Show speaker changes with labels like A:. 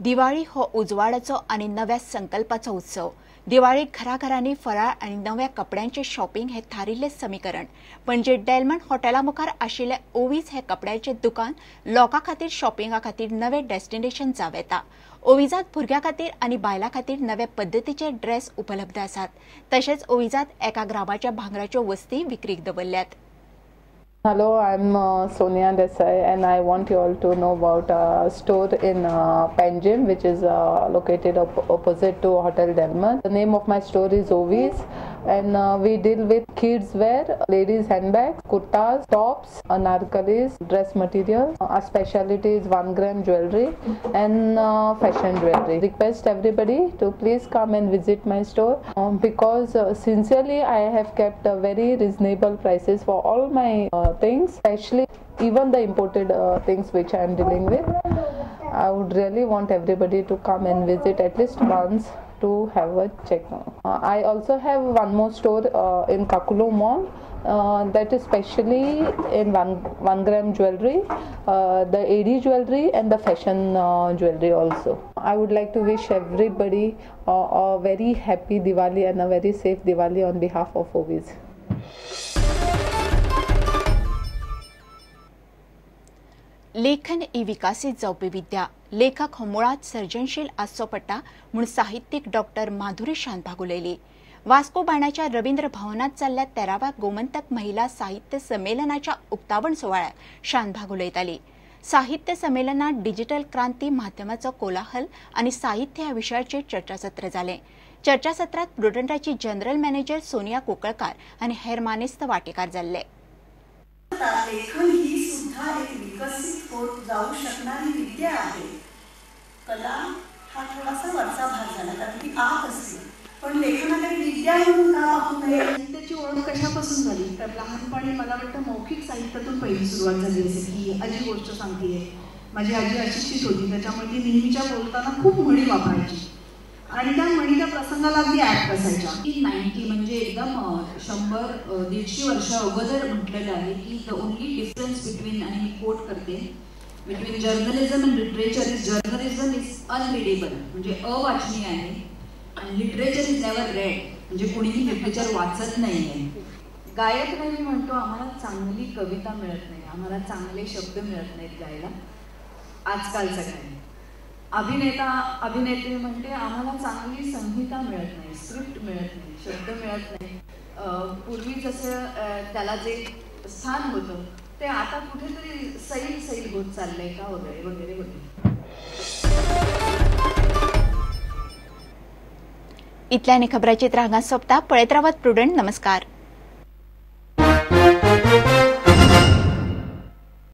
A: दिवाळी हो उजवाडाचो आनी नव्या संकल्पाचो उत्सव। दिवाळीक घराघरांनी फराळ आनी नव्या कपड्यांचें शॉपिंग हें थारिल्लें समीकरण। पणजे डेलमन हॉटेला मुखार आशिल्लें ओवीज हें कपड्यांचें दुकान लोकां खातीर शॉपिंगा खातीर नवें डेस्टिनेशन जावं येता। ओवीजांत भुरग्यां खातीर आनी बायलां खातीर नवे पद्दतीचे ड्रेस उपलब्ध आसात। तशेंच ओवीजांत एका ग्रामाच्या भांगराच्यो वस्ती विक्रीक दवरल्यात।
B: Hello, I'm Sonia Desai and I want you all to know about a store in Panjim, which is located opposite to Hotel Delman. The name of my store is Oviz and we deal with kids wear, ladies handbags, kurtas, tops, anarkalis, dress material. Our speciality is 1 gram jewelry and fashion jewelry. Request everybody to please come and visit my store because sincerely I have kept very reasonable prices for all my things, especially even the imported things which I am dealing with. I would really want everybody to come and visit at least once to have a check. I also have one more store in Kakulo Mall that is specially in one gram jewelry, the AD jewelry and the fashion jewelry also. I would like to wish everybody a very happy Diwali and a very safe Diwali on behalf of Oviz.
A: लेखन ही विकसीत जावपी विद्या। लेखक हो मुळांत सर्जनशील आसचो पडटा म्हूण साहित्यीक डॉक्टर माधुरी शानभाग उलयली। वास्को बाणाच्या रवींद्र भवनांत जाल्ल्या 13व्या गोमंतक महिला साहित्य संमेलनाच्या उक्तावण सुवाळ्यात शानभाग उलयताली। साहित्य संमेलनात डिजिटल क्रांती माध्यमाचो कोलाहल आनी साहित्य ह्या विशयाचेर चर्चासत्र जालें। चर्चासत्रांत प्रुडंटाची जनरल मॅनेजर सोनिया कोकळकार आनी हेर मानेस्त वांटेकार जाल्ले।
C: लेखन ही सुद्धा एक विकसित होत जाऊ शकणारी विद्या आहे। कला हा थोडासा वरचा भाग झाला कारण ती आत असते, पण लेखनाकडे विद्या म्हणून का पाहू नये।
D: साहित्याची ओळख कशापासून झाली तर लहानपणी मला वाटतं मौखिक साहित्यातून पहिली सुरुवात झाली असेल की आजी गोष्ट सांगते। माझी आजी अशिक्षित होती, त्याच्यामुळे ती नेहमीच्या बोलताना खूप म्हणी वापरायची आणि त्या म्हणी त्या प्रसंगाला अगदी ॲप्ट असायच्या।
E: 90 म्हणजे एकदम 100-150 वर्ष अगोदर म्हटलेलं आहे की the only difference between, आणि मी कोट करते, between journalism and literature is journalism is unreadable, म्हणजे अवाचनीय आहे, आणि लिटरेचर is never red, म्हणजे कोणीही लिटरेचर वाचत नाही आहे। गायक नाही म्हणतो आम्हाला चांगली कविता मिळत नाही, आम्हाला चांगले शब्द मिळत नाहीत गायला आजकाल सगळ्यांनी। अभिनेता अभिनेत्री म्हणते आम्हाला चांगली संहिता मिळत नाही, स्क्रिप्ट मिळत नाही, शब्द मिळत नाही। पूर्वी जसं त्याला जे स्थान होतं ते आता कुठेतरी सैल सैल होत चाललंय का वगैरे वगैरे वगैरे।
A: इतल्याने खबराचित्र हांगा सोंपता। पळयत रावात प्रुडंट। नमस्कार।